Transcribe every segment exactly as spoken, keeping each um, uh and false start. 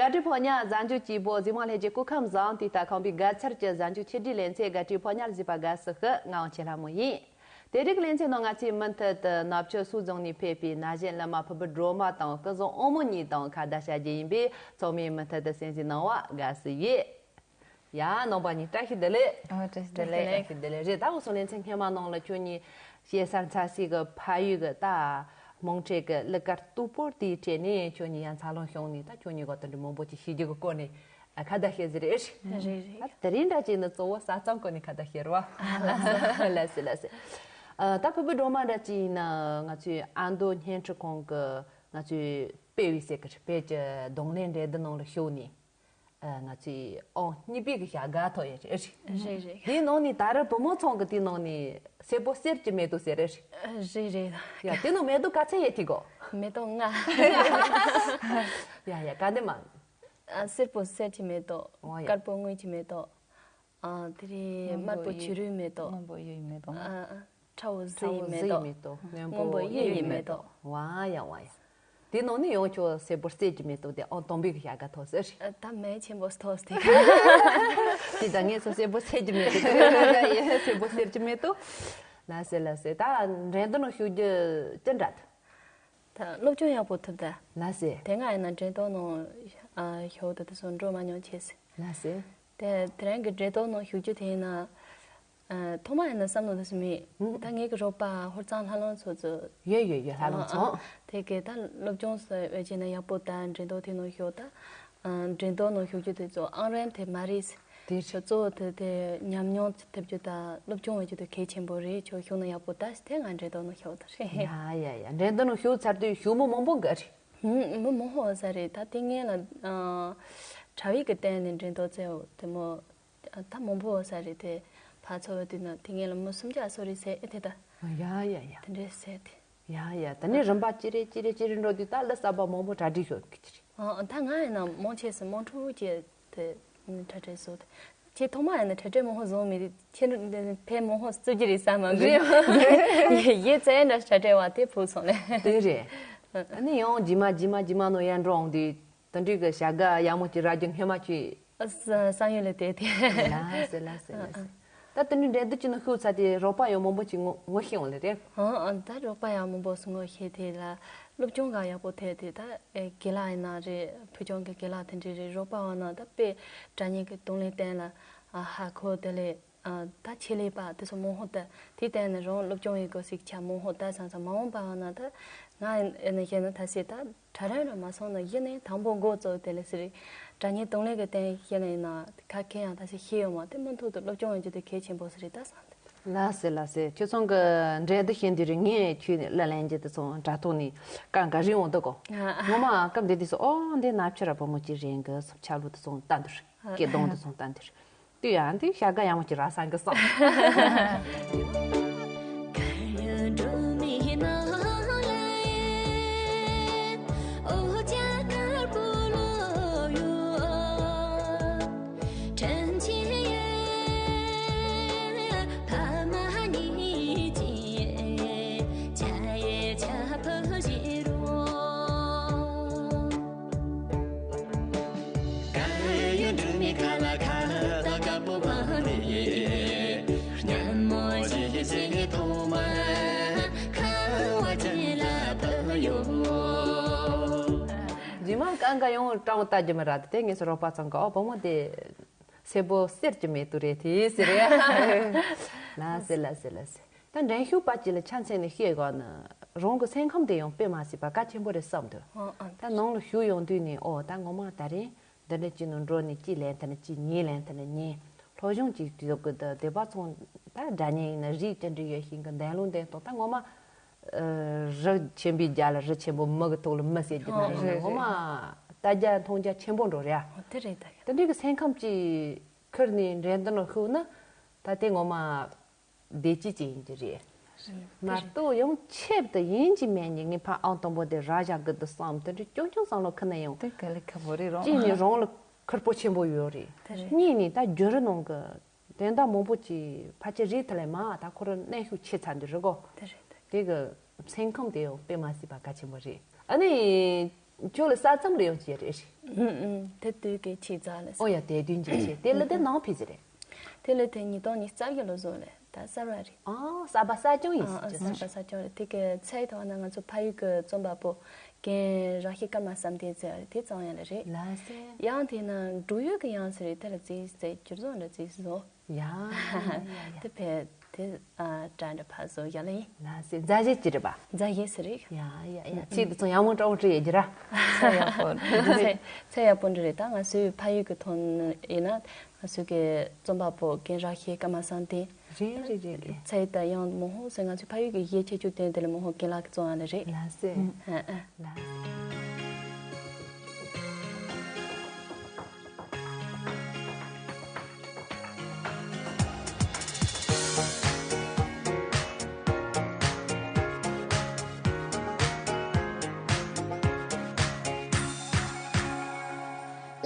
དགའ་སྤྲོའི་ཕོ་ཉ་གཟའ་མཇུག་སྐྱིད་པོ། གཟིགས་མོ་ལྷན་རྒྱས་སྐུ་ཁམས་བཟང་། དུས་ལྟར་ཁམས་པའི་དགའ་ཚལ་གྱི་གཟའ་མཇུག་ཆེད་སྒྲིག་ལེ་ཚན། དགའ་སྤྲོའི་ཕོ་ཉར་གཟིགས་པ་དགའ་བསུ་ཞུ། ང་དབང་ཆེན་ལྷ་མོ་ཡིན། དེ་རིང་གི་ལེ་ཚན་ནང་ང་ཚོས་མུ་མཐུད་དུ་ནུབ་ཕྱོགས་སུད་རྫོང་ནས་ཕེབས་པའི་ན་གཞོན་གླུ་མ་ཕུར་བུ་སྒྲོལ་མ་དང་སྐུ་གཟུགས་ཨོ་མོ་གཉིས་དང་ཁ་བརྡ་བྱ་རྒྱུ་ཡིན་པས། ཚང་མས་མུ་མཐུད་དུ་གསན་གཟིགས་གནང་བ་དགའ་བསུ་ཡོད། ཡ། རྣམ་པ་གཉིས་བཀྲ་ཤིས་བདེ་ལེགས། ཨ། བཀྲ་ཤིས་བདེ་ལེགས། བཀྲ་ཤིས་བདེ་ལེགས། རེད། ད་འུ་ཚོ་ལེ་ཚན་སྔོན་མ་ནང་ལ་ཁྱོད་གཉིས་ཞེ་སར་འཚར་སའི་གི་ཕ་ཡུལ་གི་ད་མོང་ཁྲེ་གི་གླུ་གར་སྟུག་པོ་དེའི་གྲས་ནས་ཁྱོད་གཉིས་ཡར་འཚར་ལོངས་བྱུང་ནས། ད་ཁྱོད་གཉིས་གི་དེ་འདྲ་མང་པོ་ཅིག་ཞུ་རྒྱུ་གི་སྐོར་ནས་ཨ་ཁ་བརྡ་བྱེད་ཟེར་རེད། རེད་རེད། ད་དེ་རིང་འདྲ་ཅིག་ནི་གཙོ་བོ་ས་མཚམས་སྐོར་ནས་ཁ་བརྡ་བྱེད་རོགས། ལགས་སེ་ལགས་སེ། ཨ། ད་ཕུར་བུ་སྒྲོལ་མ་འདྲ་ཅིག་ཡིན་ན་ང་ཚོའི་ཨ་མདོ་བརྙན་འཕྲིན་ཁང་གི་ང་ཚོའི་དཔེ་བའི་སེ་ཀར་བོད་ཀྱི་རྡུང་ལེན་འགྲན་བསྡུར་ནང་ལ་ཞུགས་ནས། ཨ། ང་ཚོས་ཨང་གཉིས་པའི་གི་བྱ་དགའ་ཐོབ་ཡོད་རེད། རེད་རེད། དེའི་ནང་ནས་ད་རེས་བུ་མོ་ཚང་གི་དེའི་ནང་ནས་སེར་པོ་གསེར་གྱི་མེ་ཏོག་ཟེར་རེད། རེད་རེད། ཡ། དེ་ནང་མེ་ཏོག་ག་ཚད་ཡོད་དེ་གོ། མེ་ཏོག་ལྔ། ཡ་ཡ། ག་འདི་མ། ཨ། སེར་པོ་གསེར་གྱི་མེ་ཏོག། འོ་ཡ། དཀར་པོ་དངུལ་གྱི་མེ་ཏོག། ཨ། དེ་རེད། དམར་པོ་བྱུ་རུའི་མེ་ཏོག། སྔོན་པོ་གཡུ་ཡི་མེ་ཏོག། ཨ། ཨ། ཁྲ་བོ་གཟི་ཡི་མེ་ཏོག། ཁྲ་བོ་གཟི་ཡི་མེ་ཏོག། སྔོན་པོ་གཡུ་ཡི་མེ་ཏོག། བ་ཡ་བ་ཡ། དེ་ནང་ནས་ཡང་ཁྱོད་སེར་པོ་གསེར་གྱི་མེ་ཏོག་དེ་ཨང་དང་པོའི་གི་བྱ་དགའ་ཐོབ་ཟེར། ཨ། ད་མེ་ཆེན་པོ་ཐོབ་སྟེ། དེ་ད་ངས་སོ་སེར་པོ་གསེར་གྱི་མེ་ཏོག་དེ་ཡ་ཡ། སེར་པོ་གསེར་གྱི་མེ་ཏོག། ལགས་སེ་ལགས་སེ། ད་འགྲན་བསྡུར་ནང་ཞུགས་རྒྱུ་ཅི་འདྲ། ད་སློབ་སྦྱོང་ཡག་པོ་ཐུབ་ད། ལགས་སེ། དེ་སྔ་ཡིན་ན་འགྲན་བསྡུར་ནང་ཨ་ཞུགས་ད་དེ་ཚོ་འགྲོ་མ་མྱོང་ཆེ་སེ། ལགས་སེ། དེ་དེ་རིང་གི་འགྲན་བསྡུར་ནང་ཞུགས་རྒྱུ་དེ་ཡིན་ན། ཨ། ཐོག་མ་ཡིན་ན་བསམ་བློ་འདི་སུ་མེད། ཨུ། ད་ངེད་ཀྱི་རོགས་པ་ཧོར་གཙང་ལྷ་ལུང་ཚོ་ཚོ། ཡོད་ཡོད་ཡོད། ལྷ་ལུང་ཚོ། ཨ། ཨ། དེ་གས་ད་སློབ་སྦྱོང་སོགས་བྱས་ན་ཡག་པོ། ད་འགྲན་བསྡུར་དེ་ནང་ཞུགས་ད། ཨ། འགྲན་བསྡུར་ནང་ཞུགས་རྒྱུ་དེ་ཚོ་ཨང་རིམ་དེ་མ་རེད། དེ་ཁྱོད་གཙོ་བོ་དེ་དེ་ཉམས་མྱོང་ཐེབས་རྒྱུ་དང་སློབ་སྦྱོང་བྱེད་རྒྱུ་དེ་གལ་ཆེན་པོ་རེད། ཁྱོད་ཞུགས་ན་ཡག་པོ། ད་དེ་ང་འགྲན་བསྡུར་ནང་ཞུགས་ད་རེད། ཡ་ཡ་ཡ། འགྲན་བསྡུར་ནང་ཞུགས་ཚར་དུས་ཞུགས་མི་མང་པོ་འགའ་རེད། ཧུམ། མི་མང་པོ་ཟ་རེད། ད་དེ་སྔོན་ལ་ཨ་དྲ་བའི་གི་སྟེང་ནས་འགྲན་བསྡུར་བྱས་དེ་མོ། ད་མང་པོ་ཟ་རེད་དེ། ཕར་ཚོར་བ་དུས་ན་དེ་སྔོན་ལ་མི་སུམ་བརྒྱ་སོ་རེ་ཟས་ཨེ་དེ་ད། ཡ་ཡ་ཡ། དེ་འདྲས་ཟས་དེ། ཡ་ཡ། དེ་ནས་རིམ་པ་ཅི་རེ་ཅི་རེ་ཅི་རེ་འགྲོ་དུས་ད་གླུ་གསར་པ་མང་པོ་གྲ་སྒྲིག་ཞུ་གི་ཅི་རེད། ཨ། ད་ང་ཡིན་ན་མང་ཆེ་སུ་དམངས་ཁྲོད་ཀྱི་དེ་གྲ་སྒྲིག་བཟོ་དེ། ཁྱེད་ཐོག་མ་ཡིན་ན་གྲ་སྒྲིག་མང་པོ་བཟོ་མི་རེད། ཁྱེད་ཕན་མང་པོ་བརྩི་རྒྱུ་རེད་བསམ་མ་དགོས། ཡིད་ཚད་འདྲ་གྲ་སྒྲིག་བ་དེ་ཕུག་སོང་ལེ། དེ་རེད། ཨ་ནི་ཡང་རྗེས་མ་རྗེས་མ་རྗེས་མ་ནོ་ཡར་འགྲོ་འོང་དུས། དེ་འདྲའི་གི་བྱ་དགའ་ཡག་མོ་ཅིག་རག་རྒྱུ་སྔོན་མ་ཅིག་ཨ། ས་ས་ཡོད་ལེ་དེ་དེ། ལགས་སེ་ལགས་སེ་ལགས་སེ། ད་དེ་འདྲའི་འགྲན་བསྡུར་ཅིག་ནང་ཞུགས་ཚར་དེ་རོགས་པ་ཡང་མང་པོ་ཅིག་ངོ་ངོ་ཤེས་འོང་ལེ་རེད། ཨ། ཨ། ད་རོགས་པ་ཡང་མང་པོ་སུ་ངོ་ཤེས་དེ་ལ་སློབ་སྦྱོང་ག་ཡག་པོ་ཐེབས་དེ། ད་ཨེ་དགེ་ལགས་ཡིན་ན་རེད། ཕུལ་བྱུང་གི་དགེ་ལགས་དེ་འདྲའི་རེད། རོགས་པ་བ་ན་ད་དཔེ་སྒྲ་སྙན་གི་རྡུང་ལེན་སྟེང་ལ་ཨ་ཧ་གོ། དེ་ལས། ཨ། ད་ཆེད་ལས་པ་དེ་ཚོ་མང་པོ་ད་དེ་བསྟན་ནས་རང་སློབ་སྦྱོང་ཡི་གོ་སྲིད་ཆ་མང་པོ་ད་སང་སང་མ་འོངས་པ་ན་ད་ང་ཨེ་ནས་བཤད་ན་ད་སེ་ད་གྲ་རེ་ར་མ་སོང་ན་གཞི་ནས་དང་པོ་འགོ་བཙུགས་དེ་ལས་སི་རི་སྒྲ་སྙན་རྡུང་ལེན་གི་སྟེང་བཤད་ན་ཡིན་ན་ཁ་མཁས་ཡང་ད་སེ་ཤེས་ཡོད་མ། དེ་མུ་མཐུད་དུ་སློབ་སྦྱོང་ཡོང་རྒྱུ་དེ་གལ་ཆེན་པོ་སི་རི་ད་སང་དེ། ལགས་སེ་ལགས་སེ། ཁྱོད་ཚང་གི་འགྲན་བསྡུར་བྱེད་འདི་རིང་ངས་ཁྱོད་ནས་གླུ་ལེན་རྒྱུ་དེ་ཚོ་དྲ་ཐོག་ནས་གང་ག་རིང་འོང་འདུག་གོ། ངོ་མ་སྐབས་འདི་དུས་སུ་ཨོ་འདི་ན་ཕྱི་ར་བུ་མོ་ཅིག་རེད་གི་སོ་ཆ་ལུ་དེ་ཚོ་ལྟ་འདུར་སྐད་གདོང་དེ་ཚོ་ལྟ་འདུར། དུས་ཡང་དེ་བྱ་དགའ་ཡག་མོ་ཅིག་རག་སང་གི་བསམ། རྗེས་མ་གང་ག་ཡང་སྤྲང་བོ་ལྟ་རྒྱུ་མི་རག་དེ་ངས་སུ་རོགས་པ་ཚང་གི་ཨོ་བུ་མོ་དེ་སེར་པོ་གསེར་གྱི་མེ་ཏོག་རེད་དེ་ཟེར་རེད། ལ་ཟེར་ལ་ཟེར་ལ་ཟེར། ད་འགྲན་ཞུགས་པ་གཅིག་ལ་ཆ་མཚོན་ནས་བཤད་དགོས་ན། རང་གི་སེམས་ཁམས་དེ་ཡང་དཔེ་མ་སྲིད་པ་གལ་ཆེན་པོ་རེད་བསམ་འདུག་ཨ། ཨ། ད་ནང་ལ་ཞུགས་ཡོང་དུས་ནས་ཨོ་ད་ངོ་མ་ད་རེས་འདི་འདྲ་གཅིག་ནང་འགྲོ་ནས་གཅིག་ལན་དེ་ནས་གཅིག་གཉིས་ལན་དེ་ནས་གཉིས་སློབ་སྦྱོང་གཅིག་དུས་སྐབས་དུ་སྡེ་པ་ཚང་ད་སྒྲ་སྙན་ཡིན་ན་རིགས་ཅི་འདྲ་ཡོད་ཤིང་གི་འདས་ལོ་འདས་སྟོང་ད་ངོ་མ་རི་ཆེན་པོའི་རྒྱ་ལ་རི་ཆེན་པོ་མི་གི་ཐོག་ལ་མི་ཟེར་གྱི་ན་ཡིན་ན་ངོ་མ་ལྟ་རྒྱ་མཐོང་རྒྱ་ཆེན་པོ་འགྲོ་རེད་ཨ། དེ་རེད་ད། དེ་འདྲའི་གི་སེམས་ཁམས་ཀྱིས་ཁུར་ནས་འགྲན་བསྡུར་ནང་ཞུགས་ན་ད་དེ་ངོ་མ། བདེ་སྐྱིད་ཅིག་ཡིན་གྱི་རེད། རེད། མ་གཏོགས་ཡང་ཆེད་དུ་ཡིན་གྱི་མེད་ནི་ངས་ཕ་ཨང་དང་པོ་དེ་ར་བཞག་གི་འདུག་བསམ་དེ་འདྲ་རྐྱང་རྐྱང་བསམ་བློ་ཁུར་ན་ཡང་། དེ་ག་ལེ་ཁ་བོ་རེད་རོ། གཅིག་ནས་རང་ལ་ཁུར་པོ་ཆེན་པོ་ཡོད་རེད། དེ་རེད། གཉིས་ནས་ད་བརྒྱུད་རིམ་ནང་གི་དོན་དག་མང་པོ་ཅིག་ཕལ་ཆེར་རིགས་དེ་ལས་མ་ད་ཁོ་རང་གནོན་ཤུགས་ཆེ་ཚར་འདུག་རེད་གོ། དེ་རེད། དེ་གི་སེམས་ཁམས་དེ་ཡང་དཔེ་མ་སྲིད་པ་གལ་ཆེན་པོ་རེད། ཨ་ནི། ཁྱོད་ལ་ས་མཚམས་ལ་ཡོང་གི་རེད། ཨུམ་ཨུམ། དེ་དུས་ཀྱི་ཆེས་རྩ་ལ། ཨོ་ཡ། དེ་དུས་འཇིགས་ཆེ་དེ་ལ་དེ་ནང་ཕི་ཟི་རེད། དེ་ལ་དེ་ཉིས་སྟོང་ཉི་ཤུ་རྩ་བཞི་ལོ་བཟོ་ལས་ད་གསར་བ་རེད། ཨ། གསར་པ་གསར་རྐྱང་ཡིན། ཨ་ཨ། གསར་པ་གསར་རྐྱང་རེད། དེ་གི་ཚེ་ཐོག་ན་ང་ཚོ་ཕ་ཡུལ་གྱི་རྩོམ་པ་པོ་རྒན་ར་ཤི་ཀརྨ་བསམ་གཏན་ཟེར་བ་རེད། དེ་བརྩམས་ཡ་ལ་རེད། ལགས་སེ། ཡང་དེ་ན་འབྲུག་ཡུལ་གྱི་ཡང་ཟེར་རེད། དེ་ལ་རྩིས་ཟེར་བསྒྱུར་རྩོམ་ལ་རྩིས་བཟོ། ཡ་ཡ་ཡ། དེ་བས་དེ་ཨ་དྲ་འདྲ་ཕ་བཟོ་ཡ་ལ་ཡིན། ལགས་སེ། མཛའ་བཤེས་ཅི་རེད་པ། མཛའ་བཤེས་ཟེར་རེད། ཡ་ཡ་ཡ། ཚིག་དེ་ཚོ་ཡང་མོ་ཀྲོང་ཀྲི་ཡེ་རྒྱུ་ར། ཚེ་ཡག་པོ། ཚེ་ཚེ་ཡག་པོ་འདྲ་རེད། ད་ང་ཚོའི་ཕ་ཡུལ་གྱི་ཐོག་ནས་ཡིན་ན། ང་ཚོ་གི་རྩོམ་པ་པོ་རྒན་ར་ཤི་ཀརྨ་བསམ་གཏན། རེད་རེད་རེད་རེད། ཚེ་ད་ཡང་མོ་ཧོ་ཟེར་ང་ཚོའི་ཕ་ཡུལ་གྱི་གཞས་ཆེ་ཆུང་དེ་དེ་ལ་མོ་ཧོ་རྒན་ལགས་ཀྱི་རྩོམ་ཡ་ལ་རེད། ལགས་སེ། ཨ་ཨ། ལགས།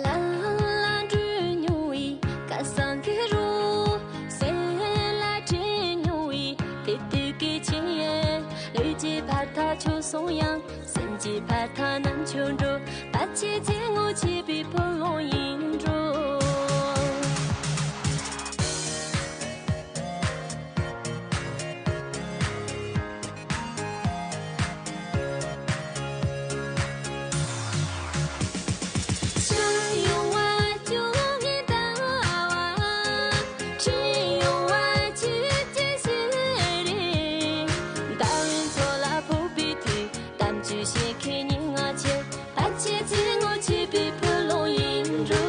ལ་ལ་འགྲོ་མྱོང་བའི་ཁ་སང་གི་རོ། སེམས་ལ་དྲན་མྱོང་བའི་དེ་དུས་ཀྱི་ཆེ། ལུས་ཀྱི་ཕར་ཐག་ཆོད་སོང་ཡང་། སེམས་ཀྱི་ཕར་ཐག་ནམ་འཁྱོལ་འགྲོ། ཕལ་ཆེར་ཚེ་སྔོན་ཆད་པའི་ཕུག་ལོང་ཡིན་འགྲོ། གཏམ་རྒྱུད་བཤད་མཁན་ཉིན་ང་ཆེ། ཕལ་ཆེར་ཚེ་སྔོན་ཆད་པའི་ཕུག་ལོང་ཡིན་འགྲོ།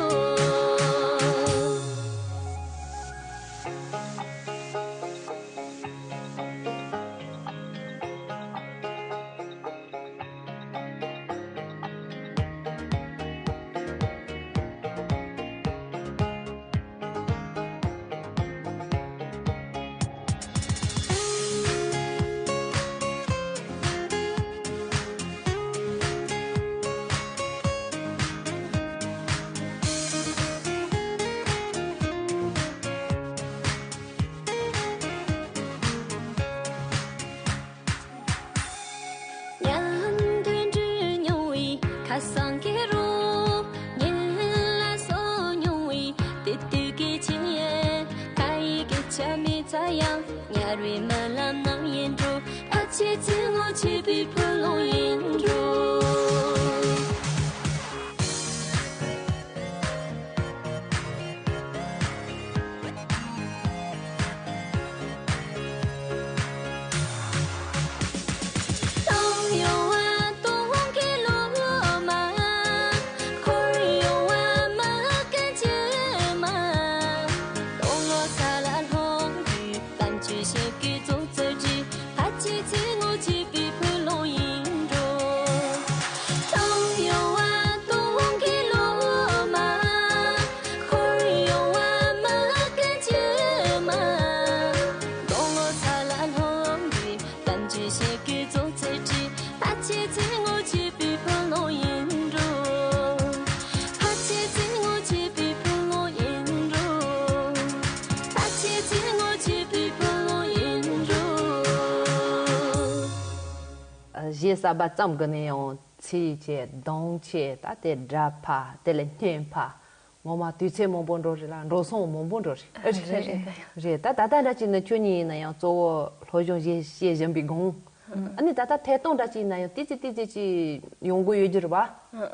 མཉམ་དུ་འགྲོ་མྱོང་བའི་ཁ་སང་གི་རོ། ཉིན་ལ་སོ་མྱོང་བའི་དེ་དུས་ཀྱི་ཆེ། ཁ་ཡི་སྐད་ཆ་མི་ཚ་ཡང་། ཉར་བའི་རྨི་ལམ་ནང་ཡིན་འགྲོ། ཕལ་ཆེར་ཚེ་སྔོན་ཆད་པའི་ཕུག་ལོང་ཡིན་འགྲོ། སྟོང་ཡོང་བ་སྟོང་གི་ལོ་མ། འཁོར་ཡོང་བ་མ་སྐད་ཅིག་མ། སྟོང་ལོ་ས་ལ་ལྷུང་དུས། གཏམ་རྒྱུད་བཤད་ཀྱི་རྫོགས་ཚར་དུས། ཕལ་ཆེར་ཚེ་སྔོན་ཆད་པའི་ཕུག་ལོང་ཡིན་འགྲོ། སྟོང་ཡོང་བ་སྟོང་གི་ལོ་མ། འཁོར་ཡོང་བ་མ་སྐད་ཅིག་མ། སྟོང་ལོ་ས་ལ་ལྷུང་དུས། གཏམ་རྒྱུད་བཤད་ཀྱི་རྫོགས་ཚར་དུས། ཕལ་ཆེར་ཚེ་སྔོན་ཆད་པའི་ཕུག་ལོང་ཡིན་འགྲོ། ཕལ་ཆེར་ཚེ་སྔོན་ཆད་པའི་ཕུག་ལོང་ཡིན་འགྲོ། ཕལ་ཆེར་ཚེ་སྔོན་ཆད་པའི་ཕུག་ལོང་ཡིན་འགྲོ། གཞས་གསར་པ་བརྩམས་གི་ནས་ཡང་ཚིག་ཆེ་གདངས་ཆེ། ད་དེ་སྒྲ་ཕ་དེ་ལས་སྙན་ཕ། ངོ་མ་དུས་ཚོད་མང་པོ་འགྲོ་རེད་ལ། འགྲོ་སོང་མང་པོ་འགྲོ་རེད། རེད་རེད། རེད། ད་ད་ལྟ་འདྲ་ཅིག་ནི་ཁྱོད་གཉིས་ཡིན་ན་ཡང་གཙོ་བོ་སློབ་སྦྱོང་བྱེད་བྱེད་བཞིན་པའི་སྒང་། ཨ་ནི་ད་ལྟ་ཐད་གཏོང་འདྲ་ཅིག་ཡིན་ན་ཡང་ཏི་ཙི་ཏི་ཙི་ཅིག་ཡོང་གི་ཡོད་རྒྱུ་རེད་པ། ཨ་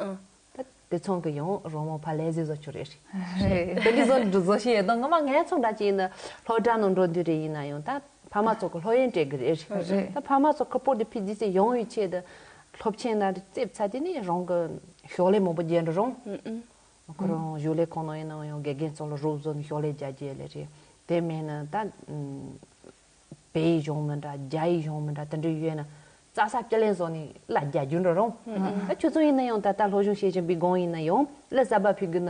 ཨ། ད་དེ་ཚོང་གི་ཡང་རོལ་མོ་ཕ་ལས་ཟིག་བཟོ་ཆོག་རེད། རེད། དེ་འདྲ་བཟོ་བཟོ་ཤེས་ཡོད་དོ། ངོ་མ་ངའི་ཚོང་འདྲ་ཅིག་ཡིན་ན་སློབ་གྲྭ་ནང་འགྲོ་དུས་རེད་ཡིན་ན་ཡང་ད་ཕ་མ་ཚོ་གི་སློབ་ཡོན་སྤྲད་གི་རེད། རེད། ད་ཕ་མ་ཚོ་ཁ་པོ་དེ་ཕི་ཇི་སི་ཡོང་བའི་ཆེད་དུ་སློབ་ཆེན་ན་རྩེབ་ཚ་དེ་ནི་རང་གི་ཤོག་ལས་མང་པོ་རྒྱག་འགྲོ་རུང་། ཨུ་ཨུ། ཁོ་རང་ཞོར་ལས་ཁོ་ན་ཡིན་ནའང་ཡང་དགེ་རྒན་ཚོ་ལ་རོགས་བཟོ་ནས་ཤོག་ལས་རྒྱག་རྒྱུ་ལས་རེད། དེ་མིན་ན་ད་བལ་ཡིག་སྦྱོང་མི་འདྲ། རྒྱ་ཡིག་སྦྱོང་མི་འདྲ། དེ་འདྲ་ཡོད་ན་རྩྭ་ས་སྐྱ་ལེན་བཟོ་ནས་གླ་རྒྱག་རྒྱུ་འགྲོ་རུང་། ཨ་ཁྱོད་ཚོ་ཡིན་ན་ཡང་ད་ལྟ་སློབ་སྦྱོང་བྱེད་བཞིན་པའི་སྒང་ཡིན་ན་ཡང་གླུ་གསར་པ་ཕུལ་གི་ན་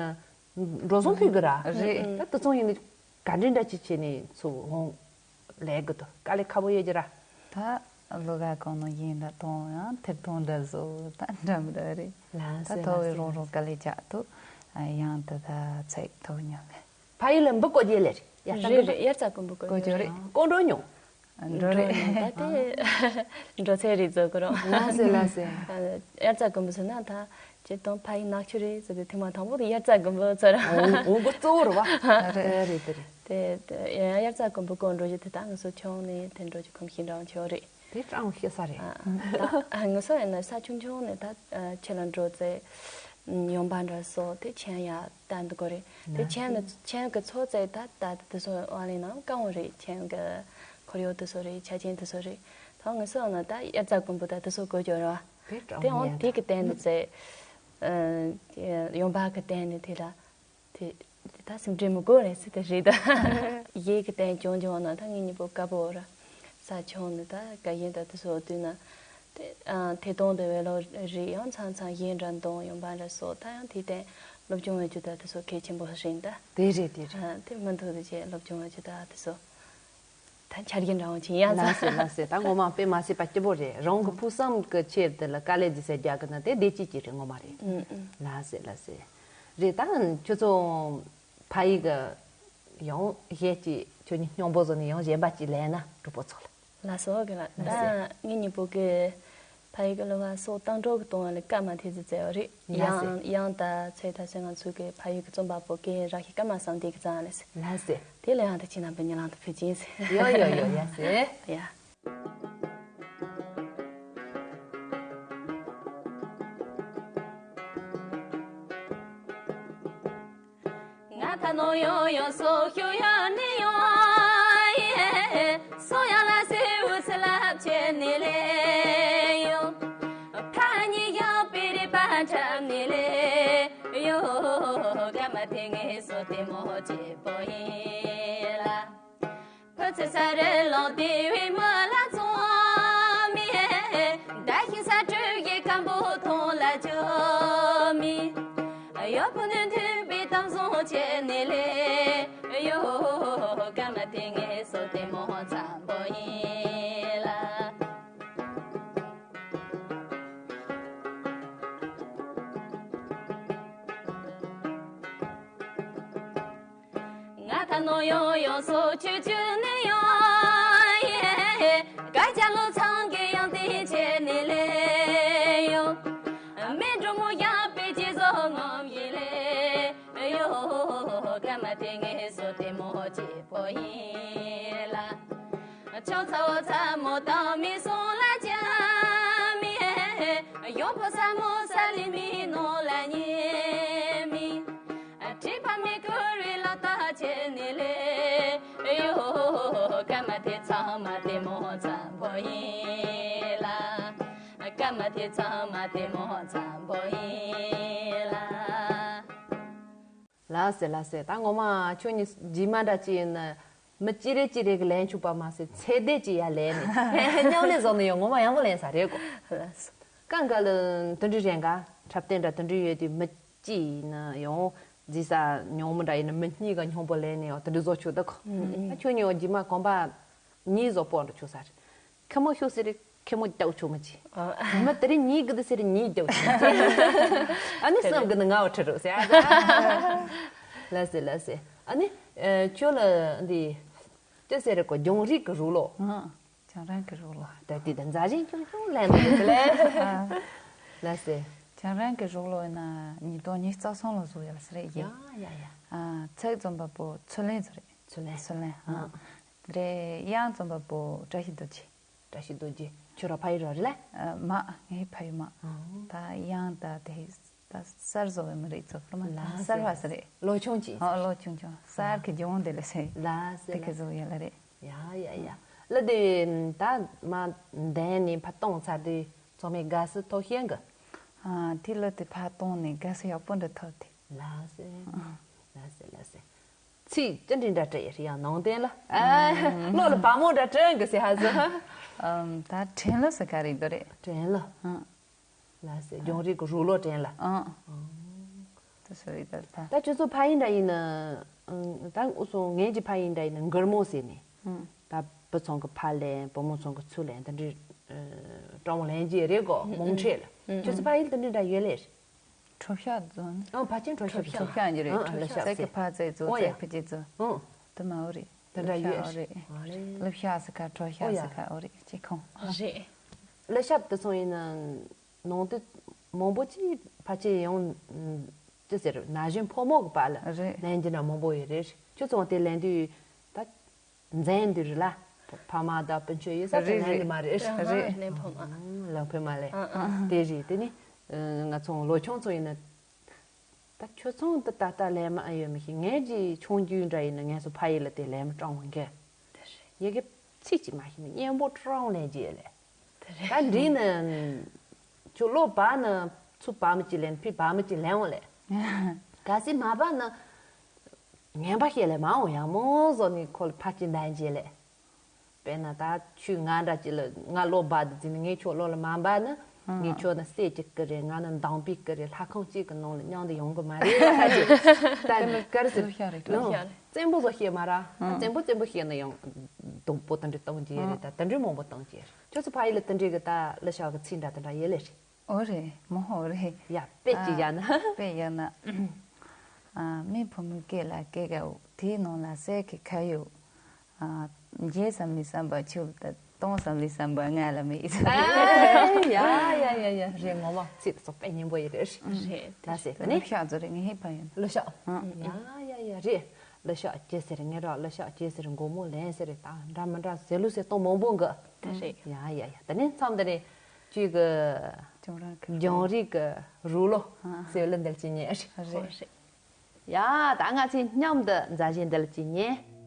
འགྲོ་སོང་ཕུལ་གི་ར། རེད། ད་དེ་ཚོ་ཡིན་ན་ག་འདྲ་འདྲ་ཅིག་བྱས་ནས་ཚུར་འོང་ལས་གི་འདུག་དཀའ་ལས་ཁག་པོ་ཡོད་ཀྱི་ར། ད་ལོ་ག་གང་ནང་ཡིན་ད་གཏོང་ཡང་ཐེར་གཏོང་འདྲ་བཟོ་ད་འདྲ་མི་འདྲ་རེད། ལགས་ད་སེ་ཐོག་ལགས་གི་སེ་རོང་རོང་ལགས་སེ། དཀའ་ལས་རྒྱག་ཐུབ། ཡང་ད་ད་ཚེག་ཐོབ་མྱོང་མེད། ཕ་ཡུལ་ལ་འབུ་བརྐོ་རྒྱུ་ལས་རེད། ཡ་ད་རེད་འབུ་རེད། དབྱར་རྩྭ་དགུན་འབུ་བརྐོ་རྒྱུ་རེད། རེད། བརྐོ་འགྲོ་མྱོང་། འགྲོ་རེད། ད་དེ་འགྲོ་ཚད་རེད་ཟེར་གི་རོ། ལགས་སེ་ལགས་སེ། དབྱར་རྩྭ་དགུན་འབུ་ཟེར་ན་ད་སྤྱིར་བཏང་ཕ་ཡུལ་ནག་ཆུ་རེད་ཟེར་དུས་ཐེངས་མ་དང་པོ་དེ་དབྱར་རྩྭ་དགུན་འབུ་ཚོར། འོ་འོ་འགོ་གཙོ་བོ་རེད་བ། རེད་རེད་དེ་རེད། དེ་དེ་ཡང་དབྱར་རྩྭ་དགུན་འབུ་བརྐོ་འགྲོ་རྒྱུ་དེ་ད་ང་ཚོ་ཆུང་ནས་དེ་འགྲོ་རྒྱུ་གོམས་གཤིས་འདྲ་བོ་ཆེ་བ་རེད། དེ་ཀྲང་ཤེས་ས་རེད། ད་ང་ཚོ་ཡིན་ན་ས་ཆུང་ཆུང་ནས་ད་ཆེ་ལ་འགྲོ་ཚེ་ཡོང་འབབ་འདྲ་སོགས་དེ་ཆེན་ཡ་ལྟ་འདུག་གོ་རེད། དེ་ཆེན་ནི་ཆེན་གི་ཚོ་ཚད་ད་ད་དེ་ཚོ་བ་ལས་ནང་དཀའ་བོ་རེད། ཆེན་གི་ཁོར་ཡུག་དེ་ཚོ་རེད། ཆ་རྐྱེན་དེ་ཚོ་རེད། ད་ང་ཚོ་ཡང་ན་ད་དབྱར་རྩྭ་དགུན་འབུ་ད་དེ་ཚོ་དགོས་ཀྱི་རེད་བ། དེ་འོང་དེ་གི་སྟེང་ནས་ཚེ་ཡོང་འབབ་གི་སྟེང་ནས་དེ་ལ་དེ་ད་སེམས་ཁྲལ་མི་དགོས་རེད་ཟེར་དེ་རེད་ད། ཡས་གི་སྟེང་ཅུང་ཅུང་ན་ད་ངེད་གཉིས་པོ་དཀར་པོ་ར་ས་ཆུང་ནས་ད་དགའ་ཡན་ད་དེ་ཚོ་བསྡུས་ན། དེ་ཨ་ཐད་གཏོང་དེ་བས་ལོ་རེ་ཡང་ཚང་ཚང་ཡིན་འདྲ་འདོང་ཡོང་པ་འདྲ་སོགས་ད་ཡང་དེ་སྟེང་སློབ་སྦྱོང་བའི་རྒྱུ་ད་དེ་ཚོ་གལ་ཆེན་པོ་ཞིག་ཡིན་ད། དེ་རེད་དེ་རེད། ཨ་དེ་མི་འདུག་དེ་ཅེས་སློབ་སྦྱོང་བའི་རྒྱུ་ད་དེ་ཚོ་ད་ཆ་རྒྱུས་འདྲ་བོ་ཅིག་ཡིན་ཡ་ལགས་སེ་ལགས་སེ། ད་ངོ་མ་དཔེ་མ་སྲིད་པ་སྐྱིད་པོ་རེད། རང་གི་ཕུགས་བསམ་གི་ཆེད་དེ་ལ་དཀའ་ལས་ཅི་ཟེར་རྒྱག་གི་ན་དེ་བདེ་སྐྱིད་ཀྱི་རེད། ངོ་མ་རེད། ཨུ་ཨུ། ལགས་སེ་ལགས་སེ། རེད་ད་ཁྱོད་ཚོ། ཕ་ཡུལ་གི་ཡང་གཞས་ཀྱི་ཁྱོད་ཉིད་སྙོང་པོ་བཟོ་ནས་ཡང་གཞན་པ་ཅིག་ལེན་ན་གྲོགས་པོ་ཚོ་ལ། ལགས་སོ་གི་ལ་ད་ལགས་སེ། ངེད་གཉིས་པོ་གི་ཕ་ཡུལ་གི་གླུ་བ་སོགས་བཏང་གྲོགས་གི་གཏོང་བ་ལ་སྐར་མ་ཐེ་ཚི་བཙལ་བ་རེད། ལགས་སེ། ཡང་ཡང་ད་ཚེ་ད་སེ་ང་ཚོ་གི་ཕ་ཡུལ་གི་རྩོམ་པ་པོ་གི་ར་ཤི་སྐར་མ་བསམ་དེ་གི་ཙང་ལས་སེ། ལགས་སེ། དེ་ལ་ཡང་ད་ཁྱེད་རྣམ་པའི་ཉེ་ལམ་དུ་ཕུལ་ཅིང་སེ། ཡོ་ཡོ་ཡོ་ཡ་སེ། ཡ། ང་ད་ནོ་ཡོ་ཡོ་སོ་ཤོ་ཡོ་ནི་ཡོ་ཡེ། སོ་ཡ་ལ་སེ་འུ་སི་ལབ་ཆེ་ནི་ལེ་ཡོ། ཕ་ཉི་ཡོ་པི་རི་པ་འཁྲབ་ནི་ལེ་ཡོ། ག་མ་དེ་ངེ་སོ་དེ་མོ་ཆེ་པོ་ཡིན་ལ། ཕུ་ཚེ་ས་རེ་ལོ་དེ་བའི་མ་ལ་ཚོ་མི། ད་ཤི་ས་དྲུག་གི་སྐམ་པོ་ཐོང་ལ་ཅོ་མི། ཡོ་བུ་ནུ་མཐུན་པའི་གཏམ་བཟང་བྱས་ནི་ལེ་ཡོ། ག་མ་དེ་ངེ་སོ་དེ་མོ་འཚམ་པོ་ཡིན་ལ། ང་ད་ནོ་ཡོ་ཡོ་སོ་ཆུ་ཆུ་ནི་ཡོ་ཡེ། ཀ་ཅ་ལོ་ཚང་གི་ཡང་དེ་ཆེ་ནི་ལེ་ཡོ། མེ་འགྲོ་མོ་ཡང་པེ་ཅི་ཟོ་ངོམ་ཡི་ལེ་ཡོ། ག་མ་དེ་ངེ་སོ་དེ་མོ་ཆེ་པོ་ཡིན་ལ། ཆང་ཚ་བོ་ཚ་མོ་དང་མི་སོང་ལ་ཅ་མི། ཡོང་ཕོ་ས་མོ་ས་ལི་མི་ནོ་ལ་ཉེ་མི། ཁྲི་ཕ་མི་ཀུ་རི་ལ་ད་ཆེ་ནི་ལེ་ཡོ། ཀ་མ་དེ་ཚང་མ་དེ་མོ་འཚམ་པོ་ཡིན་ལ། ཀ་མ་དེ་ཚང་མ་དེ་མོ་འཚམ་པོ་ཡིན་ལ། ལགས་སེ་ལགས་སེ། ད་ངོ་མ་ཁྱོད་གཉིས་རྗེས་མ་འདྲ་ཅིག་ཡིན་ན་མི་གཅིག་རེ་གཅིག་རེ་གི་ལན་ཆུག་པ་མ་ཟད་ཚེ་འདས་ཀྱི་ཡ་ལན་ནི་མཉམ་ལས་བཟོ་ནི་ཡོད། ངོ་མ་ཡག་པོ་ལན་ས་རེད་གོ། ལགས་སོ། གང་ག་ལ་དུ་འདྲི་རེ་འགའ་འཁྲབ་སྟོན་འདྲ་དུ་འདྲི་ཡོད་དུས་མི་གཅིག་ཡིན་ན་ཡང་རྫི་ས་ཉུང་མི་འདྲ་ཡིན་ན་མི་གཉིས་ཀ་སྙོམས་པོ་ལན་ནི་ཡང་དུ་འདྲི་བཟོ་ཆོག་ད་གོ། ཨ་ཁྱོད་གཉིས་ཡང་རྗེས་མ་གོམ་པ་གཉིས་བཟོ་སྤོ་འགྲོ་ཆོག་ས་རེད། ཁེ་མོ་ཤོ་ཟེར་རེད། ཁེ་མོ་རྒྱག་ཆོག་མ་ཅི། ཨ། མི་དེ་རིང་ཉིད་གི་དེ་ཟེར་ཉིད་རྒྱག་ཆོག་མ་ཅི། ཨ་ནི་སེམས་གི་ནི་ང་བ་ཁྲི་རུ་ཟེར། ལ་ཟེར་ལ་ཟེར། ཨ་ནི་ཁྱོད་ལ་འདི་ཅི་ཟེར་རེད་གོ། རྒྱང་རིང་གི་རུ་ལོ། ཨ། རྒྱང་རིང་གི་རུ་ལོ། ད་དེ་ད་མཛའ་རིང་ཆུང་ཆུང་ལན་དུ་ཟེར་ལེ། ལ་ཟེར། རྒྱང་རིང་གི་རུ་ལོ་ཡིན་ན་ཉིས་སྟོང་ཉི་ཤུ་རྩ་གསུམ་ལོ་བཟོ་ཡ་ལ་ཟེར་རེད་ཡ། ཡ་ཡ། ཨ། ཚིག་རྩོམ་པ་པོ་ཚུལ་ལེན་ཟེར་རེད། ཚུལ་ལེན། ཚུལ་ལེན། ཨ། ཨ། དེ་རེད། དབྱངས་རྩོམ་པ་པོ་བཀྲ་ཤིས་རྡོ་རྗེ། བཀྲ་ཤིས་རྡོ་རྗེ། ཁྱོད་རང་ཕ་ཡུལ་རང་རེད་ལ། ཨ། མ། ངའི་ཕ་ཡུལ་མ། ཨང་། ད་དབྱངས་ད་དེ་ད་གསར་བཟོ་བའི་མི་རིགས་ཚོ་ཕུར་མ་ད་ལ་གསར་བ་ཟེར་རེད། ལོ་ཆུང་ཅིག། ཨོ་ལོ་ཆུང་ཆུང་གསར་གི་ལྗོངས་དེ་ལ་ཟེར། ལ་ཟེར་དེ་ལ། གི་བཟོ་ཡ་ལ་རེད། ཡ་ཡ་ཡ། ལ་དེ་ད་མ་འདན་ནི་ཕ་གཏོང་ཚར་དུས་ཚང་མས་དགའ་བསུ་ཐོབ་ཤེས་གི། ཨ། དེ་ལ་དེ་ཕ་གཏོང་ནས་དགའ་བསུ་ཡག་པོ་འདྲ་ཐོབ་དེ། ལ་ཟེར། ལ་ཟེར་ལ་ཟེར། ཚིག་ཅི་འདྲ་འདྲ་བྲིས་ཡོད་ཡང་ནང་བསྟན་ལ། ཨ། བློ་ལ་བ་མོ་འདྲ་དྲན་གི་ཟེར་ཧ་ཟེར། ཨམ། ད་དྲན་ལ་ཟེར་ག་རེ་འདུག་རེད། དྲན་ལ། ཨ། ལ་ཟེར་རྒྱང་རིང་གི་རུ་ལོ་དྲན་ལ། ཨ། ཨ། དེ་ཟེར་རེད་ད་ད། ད་ཁྱོད་ཚོ་ཕ་ཡུལ་འདྲ་ཡིན་ན། ཨ། ད་འུ་ཚོ་ངེད་ཀྱི་ཕ་ཡུལ་འདྲ་ཡིན་ན་མགུར་མོ་ཟེར་ནས། ཨ། ད་བུ་ཚང་གི་ཕ་ལེན་བུ་མོ་ཚང་གི་ཚུར་ལེན་དེ་འདྲའི་ཨ་སྤྲང་བོ་ལེན་གྱི་རེད་གོ། མང་ཆེ་ལ། ཨ། ཁྱོད་ཚོ་ཕ་ཡུལ་དེ་འདྲ་འདྲ་ཡོད་ལེ། གྲོ་ཤ་རྫོང་། ཨ། ཕ་ཆེན་གྲོ་ཤ་རྫོང་། གྲོ་ཤ་ཡང་རེད། ཨ། གྲོ་ཤ་ཟེར་གི་ཕ་ཚེ་རྫོང་ཨོ་ཡ། ཚེ་ཕ་ཆེ་རྫོང་། ཨོ། དུ་མ་འོ་རེད། དེ་འདྲ་ཡོད། ཨོ་རེད། ཨོ་རེད། ལབ་ཤག་ཟེར་ཁ་གྲོ་ཤག་ཨོ་ཡ། ཟེར་ཁ་ཨོ་རེད་ཅེ་ཁོང་། རེད། ལབ་ཤག་དེ་ཚོ་ཡིན་ན་ནང་དུ་མང་པོ་ཅིག་ཕལ་ཆེར་ཡོང་ཅི་ཟེར་ན་གཞོན་ཕོ་མོ་གི་བར་ལ་རེད། ལེན་རྒྱུ་འདྲ་མང་པོ་ཡོད་རེད། ཁྱོད་ཚོ་དེ་ལེན་དུས་ད་འཛེམ་དུས་རེད་ལ། ཕ་མ་དང་སྤུན་མཆེད་ཡོད་ས་དེ་རེད་ལེན་རེད། གི་མ་རེད། རེད། ལེན་ཕོད་མ། ཨང་། ལེན་ཕོད་མ་ལེ། ཨང་ཨང་། དེ་རེད། དེ་ནི་ང་ཚོ་ལོ་ཆུང་ཚོ་ཡིན་ན། ད་ཁྱོད་ཚོ་འདི་ད་ལྟ་ལས་མ་ཨེ་ཡོད་མི་ཤེས། ངས་ཀྱི་ཆུང་རྒྱུན་འདྲ་ཡིན་ན་ངས་སུ་ཕ་ཡུལ་ལ་དེ་ལས་མ་སྤྲང་བ་འགས། དེ་རེད། ཡི་གེ་ཚིག་ཅིག་མ་ཤེས་ནས་གཉེན་པོ་སྤྲང་ལས་ཀྱི་ལས། དེ་རེད། ད་འདྲི་ན་ཁྱོད་ལོ་བ་ན་ཚུ་བ་མི་ཅི་ལེན་ཕི་བ་མི་ཅི་ལེན་འོང་ལས། གལ་སྲིད་མ་བ་ན་ངན་པ་ཤེས་ལས་མ་འོང་ཡང་མོ་བཟོ་ནི་ཁོ་ལ་ཕ་ཅི་འདན་ཅི་ལས། དཔེར་ན་ད་ཁྱོད་ང་འདྲ་ཅིག་ལ་ང་ལོ་བ་དུ་འཛིན་ངས་ཁྱོད་ལོ་ལ་མ་འབའ་ན། ཨང་། ངས་ཁྱོད་ན་སྲས་གཅིག་གི་རེད། ང་ནི་འདང་པའི་གི་རེད། ལྷ་ཁང་གཅིག་གི་ནང་ལ་མཉམ་དུ་ཡོང་གི་མ་རེད་ཧ་ཅེ། ད་ནི་གར་ཟེར་ལོ་ཤ་རེད། ནོ། ལོ་ཤ་རེད། བཙན་པོ་བཟོ་ཤེས་མ་ར། ཨང་། བཙན་པོ་བཙན་པོ་ཤེས་ན་ཡང་སྡུག་པོ་དེ་འདྲ་གཏོང་གི་རེད། ད་དེ་འདྲ་མང་པོ་གཏོང་གི་རེད། ཁྱོད་ཚོ་ཕ་ཡུལ་ལ་དེ་འདྲ་གི་ད་ལོ་ཤ་གི་ཚིག་འདྲ་དེ་འདྲ་ཡོད་ལེ་རེད། ཨོ་རེད། མོ་ཧོ་རེད། ཡ་དཔེ་ཅིག་ཡ་ན། ཨ། དཔེ་ཡ་ན། ཨ། མི་ཕོ་མོའི་སྐད་ལ་སྐད་དགའ་བོ་དེའི་ནང་ལ་གསེར་གྱི་ཁ་ཡོད། ཨ། འཇལ་བསམ་ལས་བསམ་པ་ཆུ་ལ་གཏོང་བསམ་ལས་བསམ་པ་ང་ལ་མེད། ཨ། ཡ་ཡ་ཡ་ཡ་རེད། ངོ་མ་ཚིག་ཚོ་དཔེ་སྙན་པོ་ཡི་རེད། རེད། ད་ཟེར་ད་ནི་ལོ་ཤག་ཚོ་རེད། ངས་ཧེ་ཕ་ཡོད་ལོ་ཤག་ཨ། ཡ་ཡ་ཡ་རེད། ལོ་ཤག་ཅེ་ཟེར་ངས་ར་ལོ་ཤག་ཅེ་ཟེར་མགོ་མོ་ལེན་ཟེར་རེད། ད་འདྲ་མི་འདྲ་ཟེར་ལུགས་ཟེར་སྟོང་མང་པོ་འགི། ད་རེད། ཡ་ཡ་ཡ་ད་ནི་མཚམས་ད་རེད། ཅིག་གི་ལྗོངས་རིག་གི་རུ་ལོ་ཟེར་ལ་འདེལ་གྱི་ཉེ་རེད། རེད། ཡ། ད་ང་ཚོས་མཉམ་དུ་མཛའ་བཤེས་འདེལ་གྱི་ཉེ།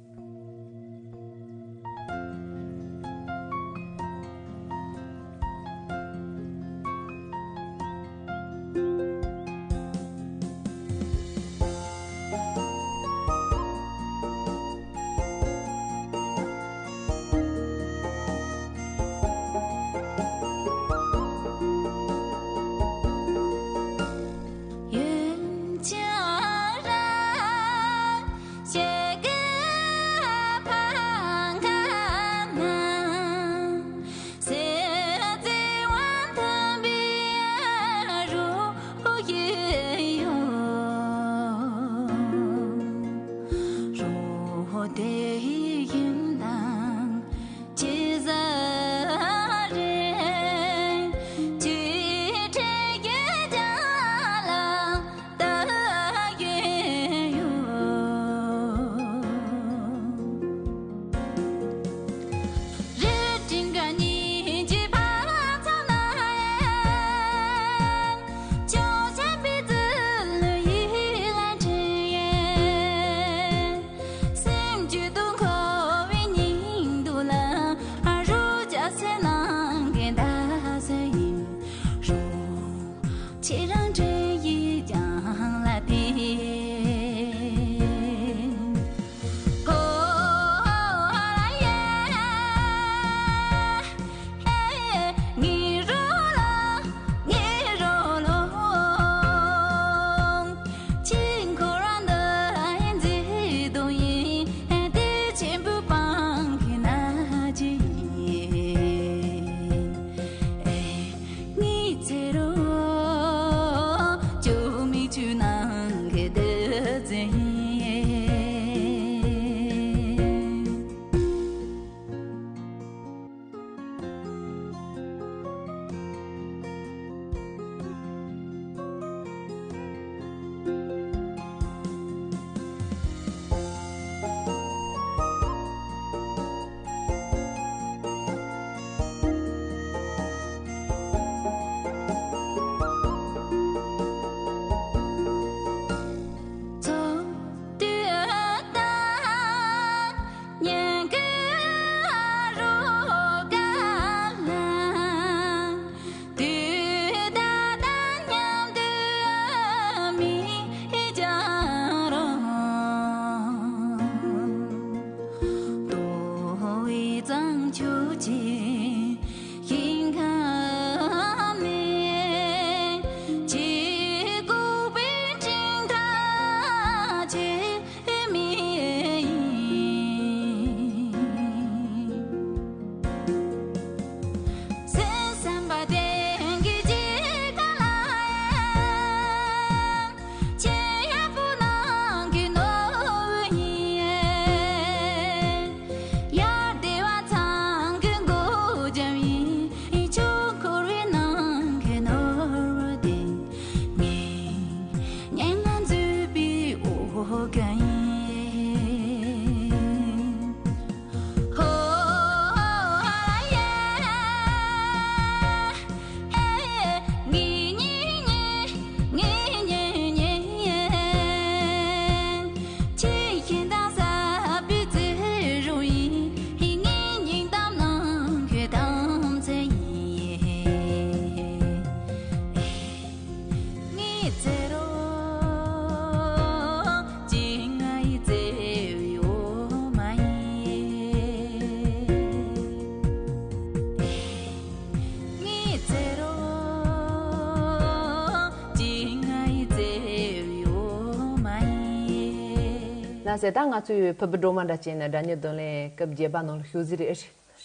ལགས་སེ། ད་ང་ཚོའི་ཕུར་བུ་སྒྲོལ་མ་འདྲ་བྱས་ན་སྒྲ་སྙན་རྡུང་ལེན་སྐབས་བརྒྱད་པ་ནང་ལ་ཞུགས་ཟིན་རེད།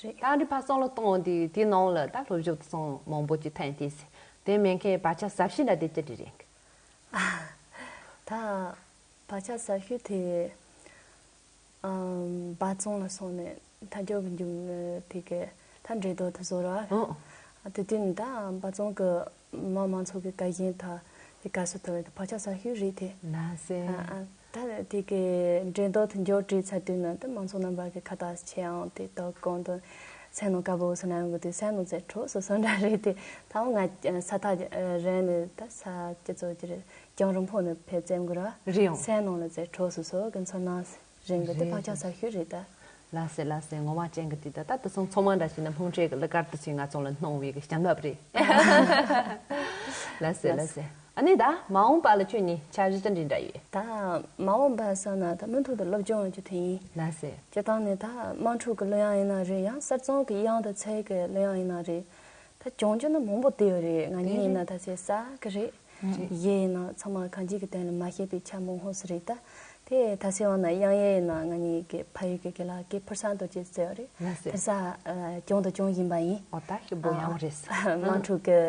རེད། ད་འདི་ཕར་བསམ་བློ་གཏོང་འོང་དུས་དེའི་ནང་ལ་ད་སློབ་སྦྱོང་དེ་ཚོ་མང་པོ་ཅིག་ཐོན་ཏེ་ཟེར། དེ་མིན་མཁན་བག་ཆགས་ཟབ་ཤོས་འདྲ་དེ་ཅི་འདྲ་རེད། ད་བག་ཆགས་ཟབ་ཤོས་དེ། ཨམ། འབའ་རྫོང་ལ་སོང་ནས་མཐའ་འཁྱོར་གྱི་མཇུག་དེ་གའི་ད་འགྲན་བསྡུར་དེ་བཟོ་ར། ཨོ། ཨ། དེ་དུས་ནི་ད་འབའ་རྫོང་གི་མི་མང་ཚོགས་ཀྱི་བཀའ་བཞིན་ད་དེ་ག་སུ་ཐོབ་རེད། ད་བག་ཆགས་ཟབ་ཤོས་རེད་དེ། ལགས་སེ། ཨ། ཨ། ད་དེ་གའི་འགྲན་བསྡུར་དེ་མཇུག་སྒྲིལ་ཚར་དུས་ནི་ད་མང་ཚོགས་རྣམ་པ་གི་ཁ་བཏགས་ཆེ་ཡང་དེ་ད་གོང་དུ་སེམས་ནང་དཀར་པོ་སུ་ན་ཡོང་གི་དུས་སེམས་ནང་ཚེ་གྲོགས་སུ་སུ་འདྲ་རེད་དེ། ད་ང་ས་ཐག་རན་ནས་ད་ས་སྐྱ་ཚོ་ཀྱི་རེད། རྒྱང་རིང་པོ་ནས་ཕེབས་ཙམ་གི་ར། རེད་ཡོང་། སེམས་ནང་ལ་ཚེ་གྲོགས་སུ་སུ་གི་ཚོར་སྣང་། རིང་གི་དེ་རེད། བག་ཆགས་ཟབ་ཤོས་རེད་ད། ལགས་སེ་ལགས་སེ། ངོ་མ་ཅན་གི་དེ་ད་ད་དེ་སོང་ཚང་མ་འདྲ་བྱས་ན་སྨོན་ཁྲལ་གི་གླུ་གར་དེ་ཚོས་ང་ཚོ་ལ་གནང་བའི་གི་བྱིན་རླབས་རེད། ལགས་སེ་ལགས་ལགས་སེ། སེ། ཨ་ནི་ད་མ་འོངས་པ་ལ་ཁྱོད་གཉིས་འཆར་གཞི་ཅི་འདྲ་འདྲ་ཡོད། ད་མ་འོངས་པ་ཟེར་ན་ད་མུ་མཐུད་དུ་སློབ་སྦྱོང་ཡོང་རྒྱུ་དེ་ཡིན། ལགས་སེ། སྤྱིར་བཏང་ནས་ད་དམངས་ཁྲོད་ཀྱི་གླུ་དབྱངས་ཡིན་ན་རེད། ཡང་གསར་རྩོམ་གྱི་དབྱངས་དང་ཚིག་གི་གླུ་དབྱངས་ཡིན་ན་རེད། ད་སྦྱོང་རྒྱུ་ནི་མང་པོ་བསྡད་ཡོད་རེད། ང་གཉིས་ཡིན་ན་ད་ཆེ་ས་གི་རེད། རེད། གཞས་ཡིན་ན་ཚང་མ་གང་ཅིའི་སྟེང་ལ་མ་ཤེས་པའི་ཆ་མང་ཧོ་སི་རེད་ད། དེ་ད་སེ་བ་ན་དབྱངས་གཞས་ཡིན་ན་ང་གཉིས་ཀྱི་ཕ་ཡུལ་གྱི་དགེ་ལགས་ཀྱི་ཕུར་ས་རྡོ་རྗེ་ཟེར་བ་རེད། ལགས་སེ། ཕུར་ས་ཨ་སྦྱོང་དང་སྦྱོང་བཞིན་པ་ཡིན། ཨོ་ད་ཞིབ་པོ་ཡག་པོ་རེད། དམངས་ཁྲོད་ཀྱི་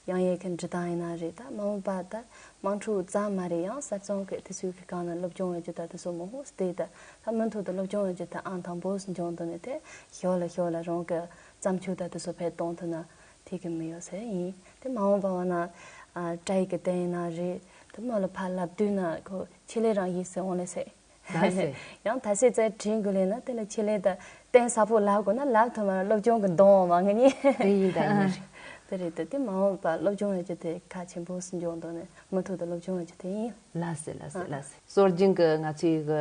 དབྱངས་གཞས་ཀྱི་འབྲི་སྟངས་ཡིན་ན་རེད། ད་མ་འོངས་པ་ད་དམངས་ཁྲོད་ཙམ་མ་རེད། ཡང་གསར་རྩོམ་གྱི་དེ་ཚོའི་གི་སྒང་ལ་སློབ་སྦྱོང་ཡོད་རྒྱུ་ད་དེ་ཚོ་མང་ཧོ་སི་དེ་ད་ད་མུ་མཐུད་དུ་སློབ་སྦྱོང་ཡོད་རྒྱུ་ད་ཨང་དང་པོ་སུ་འབྱོང་དུ་ནས་དེ་ཞོར་ལ་ཞོར་ལ་རང་གི་བརྩམས་ཆོས་ད་དེ་ཚོ་ཕེབས་གཏོང་ཐུབ་ན། དེ་གི་མི་ཡོད་ཟེར་ཡིན། དེ་མ་འོངས་པ་བ་ན་ཨ་བཀྲ་ཡི་གི་བསྟན་ཡིན་ན་རེད། དེ་མོ་ལ་ཕར་ལབ་དུས་ན་ཁོ་ཆེད་ལས་རང་ཡིན་ཟེར་འོང་ལེ་ཟེར། ལགས་སེ། ཡང་ད་སེ་ཙེ་དྲིན་དགོས་ལེ་ན་དེ་ལ་ཆེད་ལས་ད་བསྟན་ས་ཕོ་ལབ་དགོས་ན་ལབ་ཐུབ་མ་རེད། སློབ་སྦྱོང་གི་གདོང་བ་ང་གཉིས། དེ་ཡིན་ད་ཡིན་རེད། དེ་རེད་དེ་དེ་མ་འོངས་པ་སློབ་སྦྱོང་ཡོད་རྒྱུ་དེ་ཁ་ཆེན་པོ་སུ་འཇོག་འདོག་ནས་མུ་མཐུད་དུ་སློབ་སྦྱོང་ཡོད་རྒྱུ་དེ་ཡིན། ལགས་སེ་ལགས་སེ་ལགས་སེ། སྲོལ་རྒྱུན་གྱི་ང་ཚོའི་གི་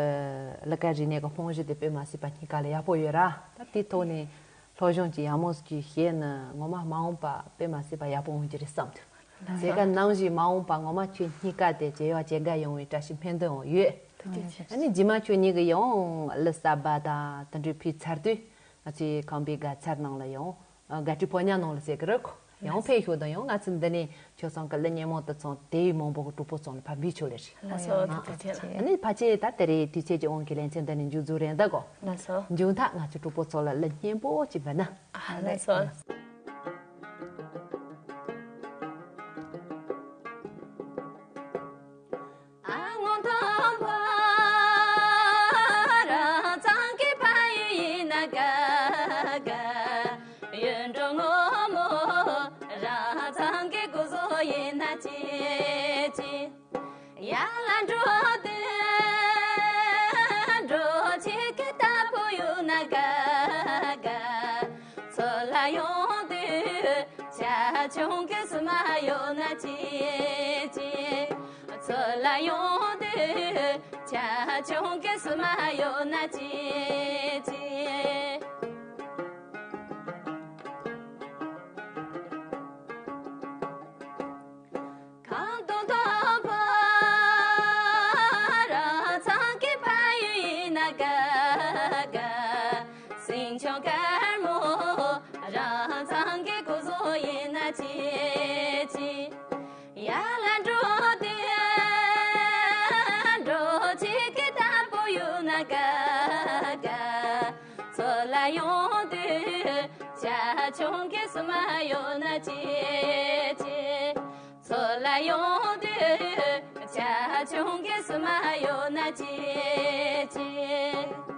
གླུ་གར་རིག་གནས་ཀྱི་རྨང་གཞི་དེ་དཔེ་མ་སྲིད་པ་སྙིང་ག་ལ་ཡག་པོ་ཡོད་ར། ད་དེའི་ཐོག་ནས། སློབ་སྦྱོང་གི་ཡག་མོ་གི་བྱས་ན་ངོ་མ་མ་འོངས་པ་དཔེ་མ་སྲིད་པ་ཡག་པོ་འོང་རྒྱུ་རེད་བསམ་འདུག་དེ་ག་ནང་བཞིན་མ་འོངས་པ་ངོ་མ་ཁྱོད་གཉིས་ཀ་དེ་མཇལ་ཡག་མཇལ་དགའ་ཡོང་བའི་བཀྲ་ཤིས་སྨོན་འདུན་འོང་ཡོད། ཐུགས་རྗེ་ཆེ། ཨ་ནི་རྗེས་མ་ཁྱོད་གཉིས་ཀྱི་ཡང་གླུ་གསར་པ་དང་དེ་འདྲའི་ཕུལ་ཚར་དུས་ང་ཚོའི་ཁམས་པའི་དགའ་ཚལ་ནང་ལ་ཡང་དགའ་སྤྲོའི་ཕོ་ཉ་ནང་ལ་ཟེར་གི་རེད་ཁོ། ཡང་ཕེབས་ཤོག་དང་ཡང་ང་ཚོ་འདི་ནས་ཁྱོད་ཚང་གི་གླུ་སྙན་མོ་དེ་ཚོ་དེ་ཡི་མང་པོ་གི་གྲོགས་པོ་ཚོ་ལ་ཕར་འབུལ་ཆོག་ལེ་རེད། ལགས་སོ། ཨ། ཐུགས་རྗེ་ཆེ། ཨ་ནི་ཕལ་ཆེར་ད་དེ་རིང་དུས་ཚོད་ཀྱི་དབང་གིས་ལེ་ཚན་འདི་ནས་མཇུག་རྫོགས་རན་ད་གོ། ལགས་སོ། མཇུག་མཐར་ང་ཚོའི་གྲོགས་པོ་ཚོ་ལ་གླུ་སྙན་པོ་ཅིག་འབུལ་ན། ཨ། ལགས་སོ། ཨ་སྔོན་ཐོག་པ་རང་ཚང་གི་ཕ་ཡུལ་ཡིན་ན་དགའ་དགའ། ཡུལ་འགྲོ་ངོ་མོ་རང་ཚང་གི་སྐུ་གཟུགས་ཡིན་ན་ཅི་ཅི། ཡར་ལ་འགྲོ་དུས་འགྲོ་བྱེད་ཀྱི་རྟ་ཕོ་ཡོད་ན་དགའ་དགའ། ཚུར་ལ་ཡོང་དུས་ཇ་ཆུང་གི་བསུ་མ་ཡོད་ན་ཅི་ཅི། ཚུར་ལ་ཡོང་དུས་ཇ་ཆུང་གི་བསུ་མ་ཡོད་ན་ཅི་ཅི། གང་དུ་ཐོབ་པ་རང་ཚང་གི་ཕ་ཡུལ་ཡིན་ན་དགའ་དགའ། སེང་ཆུང་དཀར་མོ་རང་ཚང་གི་སྐུ་གཟུགས་ཡིན་ན་ཅི་ཅི། ཡར་ལ་འགྲོ་དུས་འགྲོ་བྱེད་ཀྱི་རྟ་ཕོ་ཡོད་ན་དགའ་དགའ། ཚུར་ལ་ཡོང་དུས་ཇ་ཆུང་གི་བསུ་མ་ཡོད་ན་ཅི་ཅི། ཚུར་ལ་ཡོང་དུས་ཇ་ཆུང་གི་བསུ་མ་ཡོད་ན་ཅི་ཅི།